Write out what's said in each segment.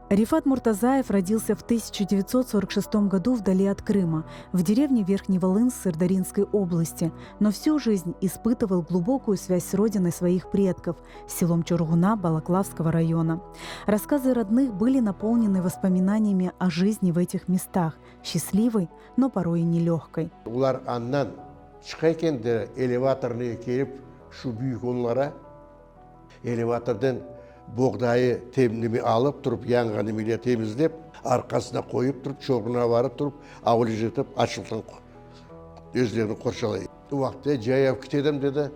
Рифат Муртазаев родился в 1946 году вдали от Крыма, в деревне Верхний Волынск Сырдаринской области, но всю жизнь испытывал глубокую связь с родиной своих предков, селом Чургуна Балаклавского района. Рассказы родных были наполнены воспоминаниями о жизни в этих местах, счастливой, но порой и нелегкой. Olar andan çıqa eken de, elevatornıy kelip şu büyük onlara elevatordan boğdayı temnimi alıp turıp, yanğan nimeler temizlep, arqasına qoyıp turıp, Çorğuna varıp turıp, avlejetip açlıqtan özlerini qorçalay. O vaqıtta cayav kitedim, dedi,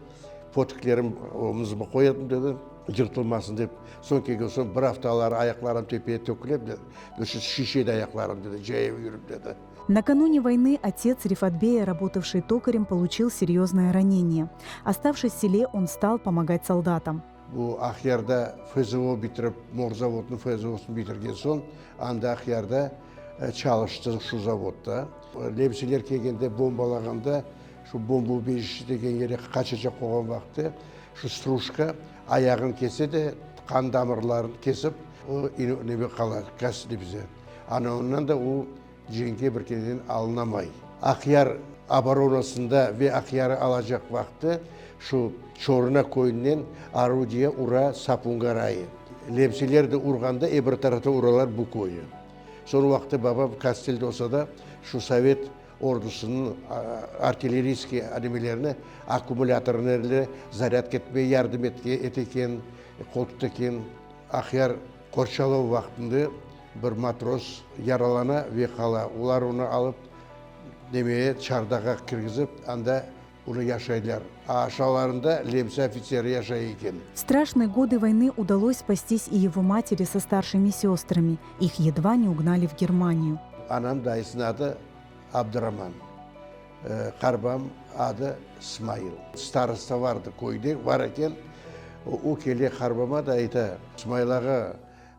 potiklerim omuzıma qoyadım, dedi, yırtılmasın dep. Soñ kelgen soñ bir aftaları ayaqlarım tepeye töküle, dedi, şişedi ayaqlarım, dedi, cayav yürip, dedi. Накануне войны отец Рифатбея, работавший токарем, получил серьезное ранение. Оставшись в селе, он стал помогать солдатам. Bu Aqyarda FZO bitirip, Morzavodnıñ FZOsını bitirgen soñ, anda Aqyarda çalıştı şu zavodda. Nemseler kelgende bombalağanda, şu bomboubejişçe degen yere qaçacaq olğan vaqıtta, şu strujka ayağını kese de, qan damırlarını kesip, o neme qala, bize. Ana ondan da o cenkke bir kereden alınamay. Aqyar oboronasında ve Aqyarı alacaq vaqıtta şu Çoruna köyünden orudiye ura Sapungarayı. Lemseler de urğanda e bir tarafta uralar bu köyü. Soñ vaqıtta babam Kastelde olsa da şu sovet ordusınıñ artilleriyskiy animelerini akkumulâtorlarle zarâdka etmege yardım ete eken, qol tuta eken. Aqyar qorçalav vaqtında bir matros yaralana ve qala. Olar onı alıp, nemeye, çardağa kirgizip, anda onı yaşaylar. A aşağılarında lemse ofitseri yaşay eken. В страшные годы войны удалось спастись и его матери со старшими сестрами. Их едва не угнали в Германию. Anam dayısınıñ adı Abduraman, qarbam adı Smail. Starosta vardı köyde, var eken. O kele qarbama da ayta, Smail ağa,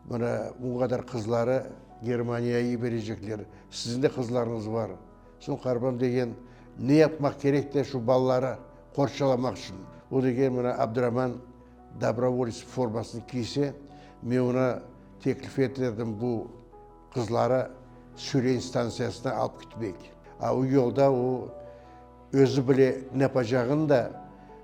Mına, bu qadar qızları Germaniyağa yiberecekler. Siziñ de qızlarıñız bar. Soñ qarbam degen, ne yapmaq kerek de şu balaları qorçalamaq içün? O degen, mına, Abduraman dobrovolets formasını kiyse, men oña teklif eterdim bu qızları Süren stantsiyasına alıp kitmek. A o yolda o Özü bile ne yapacağını da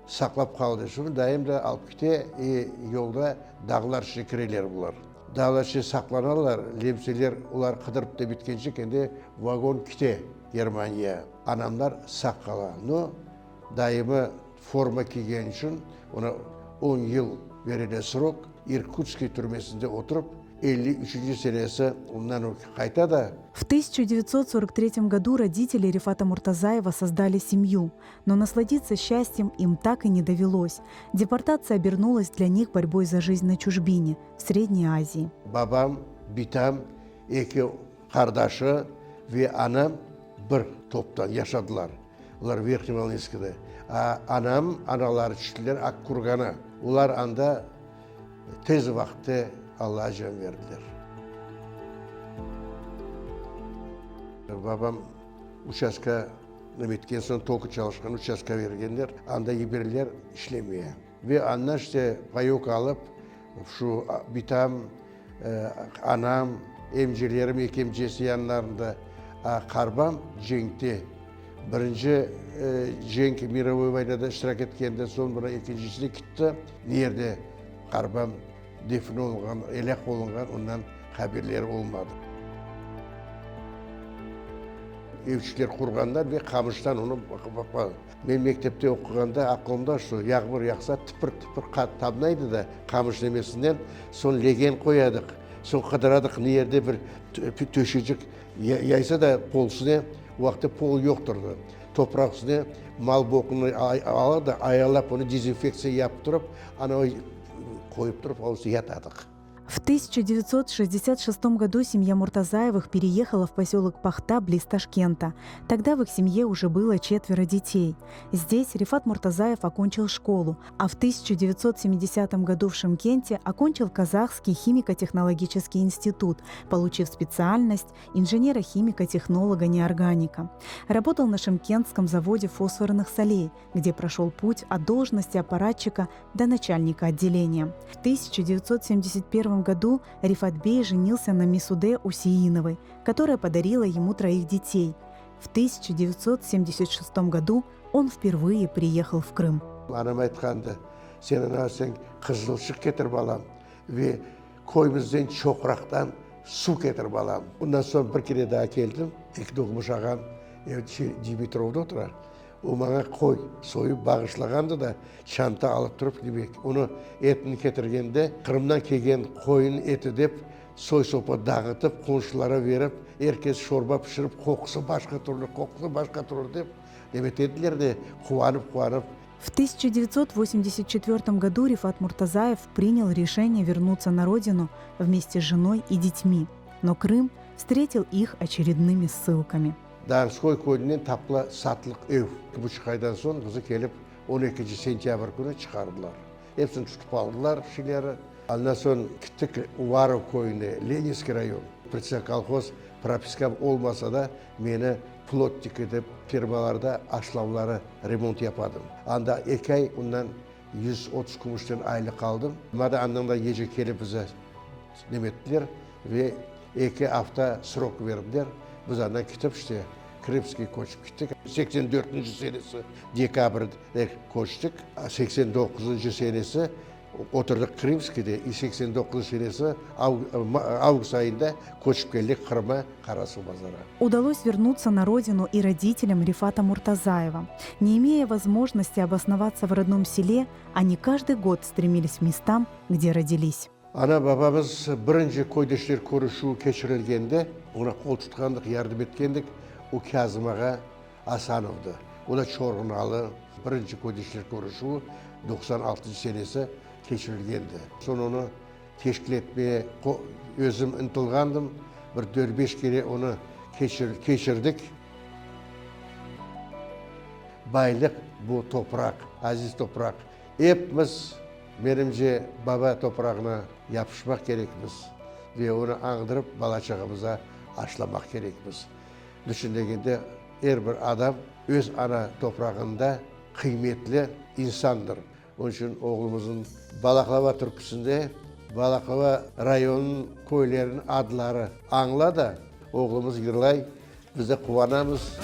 saqlap qaldı. Şunı dayım da alıp kite, e, yolda dağlar içine kireler bular. Dağlar içine saqlanalar, lemseler olar qıdırıp da bitkence kende vagon kite Germaniya. Anamlar saq qala. No, dayımı forma kiygeni içün ona on yıl berile srok, İrkutskiy türmesinde oturıp, 53-nci senesi ondan o qayta da. В 1943 году родители Рифата Муртазаева создали семью, но насладиться счастьем им так и не довелось. Депортация обернулась для них борьбой за жизнь на чужбине, в Средней Азии. Babam, bitam, eki qardaşı ve anam bir toptan yaşadılar. Olar Verhnevolınskıda. A anam, anaları tüştiler Akkurgana. Olar anda Tez vaqıtte Alla can berdiler. Babam uçastka neme etken soñ, tokı çalışqan uçastka bergenler, anda yiberdiler işlemeye. Ve andan işte payok alıp, şu bitam, anam, emcelerim, eki emcesi yanlarında, a qarbam cenkte. Birinci cenk, mirovoy voynada iştirak etkenden soñ, buna ekincisine kitti. Ne yerde qarbam defin olunğan, elâk olunğan, ondan haberleri olmadı. Evçikler qurğanlar ve qamıştan onı Men mektepte oquğanda aqılımda şu, yağmur yağsa tıpır-tıpır qar tamnaydı da qamış nemesinden, soñ legen qoyadıq, soñ qıdıradıq ne yerde bir töşecik yaysa da pol üstüne, o vaqıtta pol yoqtırdı, topraq üstüne mal boqunı ala da ayalap onı dezinfektsiya yaptırıp, ana qoyıp turıp, o yatadıq. В 1966 году семья Муртазаевых переехала в поселок Пахта близ Ташкента. Тогда в их семье уже было четверо детей. Здесь Рифат Муртазаев окончил школу, а в 1970 году в Шымкенте окончил Казахский химико-технологический институт, получив специальность инженера-химика-технолога-неорганика. Работал на Шымкентском заводе фосфорных солей, где прошел путь от должности аппаратчика до начальника отделения. В 1971 1971 году Рифат Бей женился на Мисуде Усеиновой, которая подарила ему троих детей. В 1976 году он впервые приехал в Крым. Anam aytqandı, Sen ana sen qızılçıq ketir balam ve köyümizden çoqraqtan suv ketir balam. Ondan soñ bir kere daa keldim, eki doğmuş ağam Dimitrovda otura, o maña qoy soyıp bağışlağandı da, çanta alıp turıp, demek, onı etini ketirgende, Qırımdan kelgen qoyunıñ eti dep, soy-sopa dağıtıp, qonşulara berip, er kes şorba pişirip, qoqusı başqa türlü, qoqusı başqa türlü dep, demet ediler de, quvanıp-quvanıp. В 1984 году Рифат Муртазаев принял решение вернуться на родину вместе с женой и детьми. Но Крым встретил их очередными ссылками. Donskoy köyünden tapıla satlıq ev. Eki buçuq aydan soñ bizi kelip on ekinci sentâbr künü çıqardılar. Epsini tutıp aldılar şeyleri. Andan soñ kittik Uvarov köyüne, Leninskiy rayon. Predsedatelь kolhoz propiskam olmasa da, meni plotnik etip fermalarda aşlavları remont yapadım. Anda eki ay ondan 130 kümüşten aylıq aldım. Mada andan da gece kelip bizi neme ettiler ve eki afta srok berdiler. Biz andan ketip işte Krımskiy köçip kettik. Seksen dörtünci senesi dekabrde köçtik. Seksen doquzıncı senesi oturdıq Krımskiyde i 89 senesi avgust ayında köçip keldik Qırımğa Qarasuvbazarğa. Удалось вернуться на родину и родителям Рифата Муртазаева. Не имея возможности обосноваться в родном селе, они каждый год стремились к местам, где родились. Ana-babamız birinci köydeşler körüşüvi keçirilgende, oña qol tutqandıq, yardım etkendik, o Kâzim ağa Asanovdı. O da Çorğunalı. Birinci köydeşler körüşüvi 96 senesi keçirilgendi. Soñ onı teşkil etmeye özüm ıntılğandım. Bir dört-beş kere onı keçirdik. Baylıq bu topraq, aziz topraq. Epimiz, menimce, baba toprağına yapışmaq kerekmiz ve onı añdırıp bala-çağımıza aşlamaq kerekmiz. Niçün degende, er bir adam öz ana toprağında qıymetli insandır. Onıñ içün oğlumıznıñ Balaqlava türküsinde Balaqlava rayonınıñ köyleriniñ adları añıla da, oğlumız yırlay, biz de quvanamız.